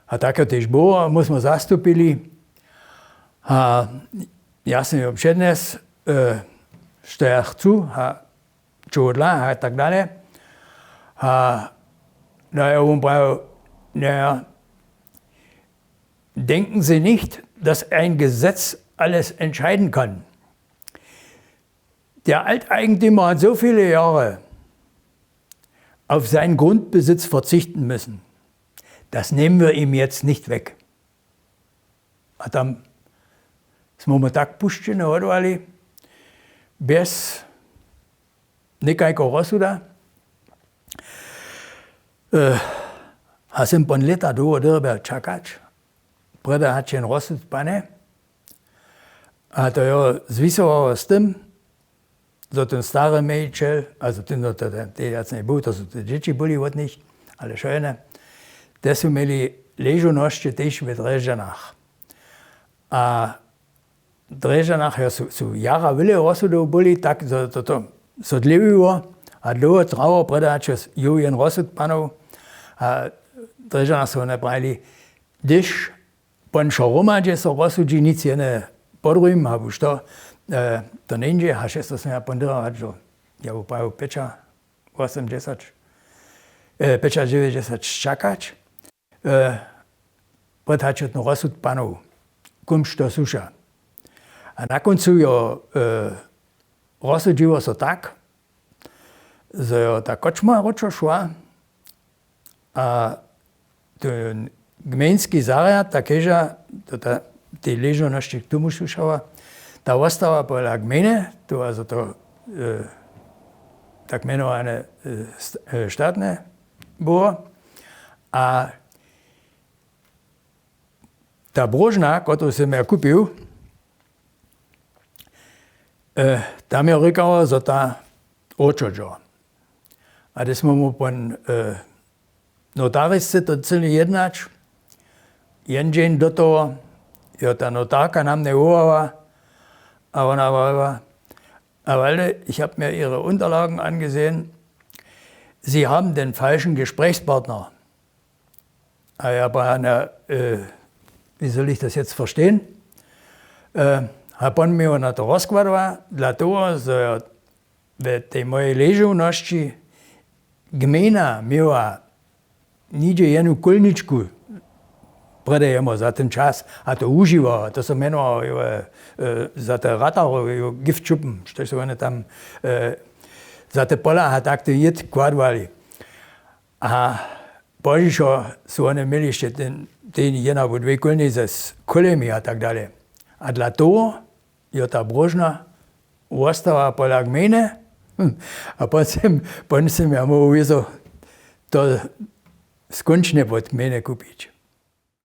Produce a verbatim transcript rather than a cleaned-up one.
A tak jo tež było, my smy zastupili. A ja smy jo přednjesł, što ja chcu, a čohodla a tak dale. A no jo, wón prajił, no jo, denken sie nicht, dass ein Gesetz alles entscheiden kann. Der Alteigentümer hat so viele Jahre auf seinen Grundbesitz verzichten müssen. Das nehmen wir ihm jetzt nicht weg. A tam smy mu tak pušćene wodłali, bjez někajko rozsuda. A sym pon lěta dołho dyrbjał čakać, prjedy hač jen rozsud pane. A to jo zwisowało z tym, zo ten stary mejčel, a zo ten, no, to, ten, tej jac njebul, to su te dźěći byli wot nich, ale wšojene, te su měli ležownosće tež w Drježdźanach. A w Drježdźanach jo, su, su jara wjele rozsudow byli, tak zo to, to so dlěwiło a dlowho trało, prjedy hač jo jen rozsud panoł. A w Drježdźanach su wone prajili, hdyž pon wšo hromadźe so rozsudźi, nic jene po druhim abo što, to njeńdźe, hač je to směr pon dyra hač do, ja bu prajił pěća, wosomdźesać, pěćadźewjećdźesać čakać, prjedy hač jo ten rozsud panoł, kumž to słuša. A na kóncu jo rozsudźiło so tak, zo jo ta kočma wróćo šła, a ten gmejnski zarjad, ta keža, to ta, tej ležownosći k tomu słušała, ta wostała pola gmejny, to, a zo to tak mjenowane statne było. A ta bróžna, kotruž sym ja kupił, tam jo rěkało, zo ta wróćo dźo. A hdyž smy mu pon notarisce to chceli jednać, jen dźeń do toho jo ta notarka na mnje wołała a wona wała, a weil ich hab mir ihre Unterlagen angesehen, Sie haben den falschen Gesprächspartner. A ja prajił, na, wie soll ich das jetzt verstehen? A pon mi wona to rozkładała, dla toho zo jo w tej mojej ležownosći gmejna měła nihdźe jenu kólničku, prjedy jemu za ten čas, a to wužiwała, to so mjenowało za te ratarowe giftšupy, štož su wone tam za te pola a tak te jěd kładłali. A pozdźišo su wone měli hišće ten, ten jedna abo dwě kólnice z kólemi a tak dale. A dla toho jo ta bróžna wostała pola gmejny. A pon sym, pon sym ja móhł wězo to skónčnje wot gmejny kupić.